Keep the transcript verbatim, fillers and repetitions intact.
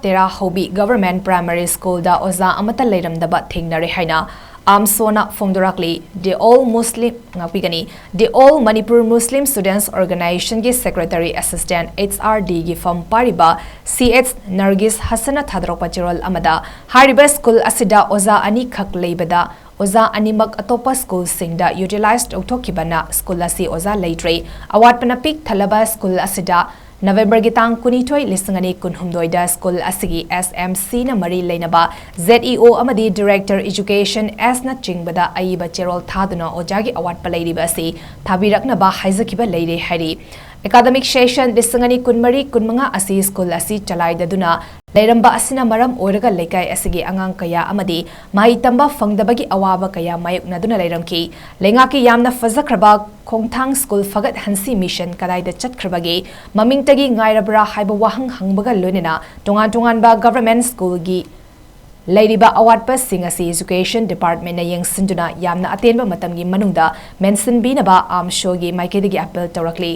ꯇꯦꯔꯥ ꯍꯧꯕꯤ Government Primary Schoolꯗ ꯑꯣꯖꯥ ꯑꯃꯠꯇ ꯂꯩꯔꯝꯗꯕ ꯊꯦꯡꯅꯔꯦ ꯍꯥꯏꯅ ꯑꯥꯝꯁꯣꯅ ꯐꯣꯡꯗꯣꯔꯛꯂꯤ꯫ The All Muslim, ꯉꯥꯛꯄꯤꯒꯅꯤ, The All Manipur Muslim Students Organizationꯒꯤ Secretary Assistant H R Dꯒꯤ ꯐꯝ ꯄꯥꯏꯔꯤꯕ C H Nargis Hassanꯅ ꯊꯥꯗꯣꯔꯛꯄ ꯆꯦꯔꯣꯜ ꯑꯃꯗ, ꯍꯥꯏꯔꯤꯕ ꯁ꯭ꯀꯨꯜ ꯑꯁꯤꯗ ꯑꯣꯖꯥ ꯑꯅꯤꯈꯛ ꯂꯩꯕꯗ ꯑꯣꯖꯥ ꯑꯅꯤꯃꯛ ꯑꯇꯣꯞꯄ ꯁ꯭ꯀꯨꯜꯁꯤꯡꯗ utilize ꯇꯧꯊꯣꯛꯈꯤꯕꯅ ꯁ꯭ꯀꯨꯜ ꯑꯁꯤ ꯑꯣꯖꯥ ꯂꯩꯇ꯭ꯔꯦ꯫ ꯑꯋꯥꯠꯄꯅ ꯄꯤꯛ ꯊꯜꯂꯕ ꯁ꯭ꯀꯨꯜ ꯑꯁꯤꯗ ꯅꯕꯦꯝꯕꯔꯒꯤ ꯇꯥꯡ ꯀꯨꯟꯅꯤꯊꯣꯏ, ꯂꯤꯁꯤꯡ ꯑꯅꯤ ꯀꯨꯟꯍꯨꯝꯗꯣꯏꯗ ꯁ꯭ꯀꯨꯜ ꯑꯁꯤꯒꯤ S M Cꯅ ꯃꯔꯤ ꯂꯩꯅꯕ Z E O ꯑꯃꯗꯤ Director Education Sꯅ ꯆꯤꯡꯕꯗ ꯑꯏꯕ ꯆꯦꯔꯣꯜ ꯊꯥꯗꯨꯅ ꯑꯣꯖꯥꯒꯤ ꯑꯋꯥꯠꯄ ꯂꯩꯔꯤꯕ ꯑꯁꯤ ꯊꯥꯕꯤꯔꯛꯅꯕ ꯍꯥꯏꯖꯈꯤꯕ ꯂꯩꯔꯦ ꯍꯥꯏꯔꯤ꯫ Academic session ꯂꯤꯁꯤꯡ ꯑꯅꯤ ꯀꯨꯟꯃꯔꯤ ꯀꯨꯟꯃꯉꯥ ꯑꯁꯤ ꯁ꯭ꯀꯨꯜ ꯑꯁꯤ ꯆꯂꯥꯏꯗꯗꯨꯅ ꯂꯩꯔꯝꯕ ꯑꯁꯤꯅ ꯃꯔꯝ ꯑꯣꯏꯔꯒ ꯂꯩꯀꯥꯏ ꯑꯁꯤꯒꯤ ꯑꯉꯥꯡ ꯀꯌꯥ ꯑꯃꯗꯤ ꯃꯍꯩ ꯇꯝꯕ ꯐꯪꯗꯕꯒꯤ ꯑꯋꯥꯕ ꯀꯌꯥ ꯃꯥꯌꯣꯛꯅꯗꯨꯅ ꯂꯩꯔꯝꯈꯤ꯫ ꯂꯩꯉꯥꯛꯀꯤ ꯌꯥꯝꯅ ꯐꯖꯈ꯭ꯔꯕ ꯈꯣꯡꯊꯥꯡ ꯁ꯭ꯀꯨꯜ ꯐꯒꯠꯍꯟꯁꯤ ꯃꯤꯁꯟ ꯀꯗꯥꯏꯗ ꯆꯠꯈ꯭ꯔꯕꯒꯦ, ꯃꯃꯤꯡꯇꯒꯤ ꯉꯥꯏꯔꯕ꯭ꯔꯥ ꯍꯥꯏꯕ ꯋꯥꯍꯪ ꯍꯪꯕꯒ ꯂꯣꯏꯅꯅ ꯇꯣꯉꯥꯟ ꯇꯣꯉꯥꯟꯕ government ꯁ꯭ꯀꯨꯜꯒꯤ ꯂꯩꯔꯤꯕ ꯑꯋꯥꯠꯄꯁꯤꯡ ꯑꯁꯤ Education Departmentꯅ ꯌꯦꯡꯁꯤꯟꯗꯨꯅ ꯌꯥꯝꯅ ꯑꯇꯦꯟꯕ ꯃꯇꯝꯒꯤ ꯃꯅꯨꯡꯗ ꯃꯦꯟꯁꯤꯟꯕꯤꯅꯕ ꯑꯥꯝꯁꯣꯒꯤ ꯃꯥꯏꯀꯩꯗꯒꯤ ꯑꯥꯄꯤꯜ ꯇꯧꯔꯛꯂꯤ꯫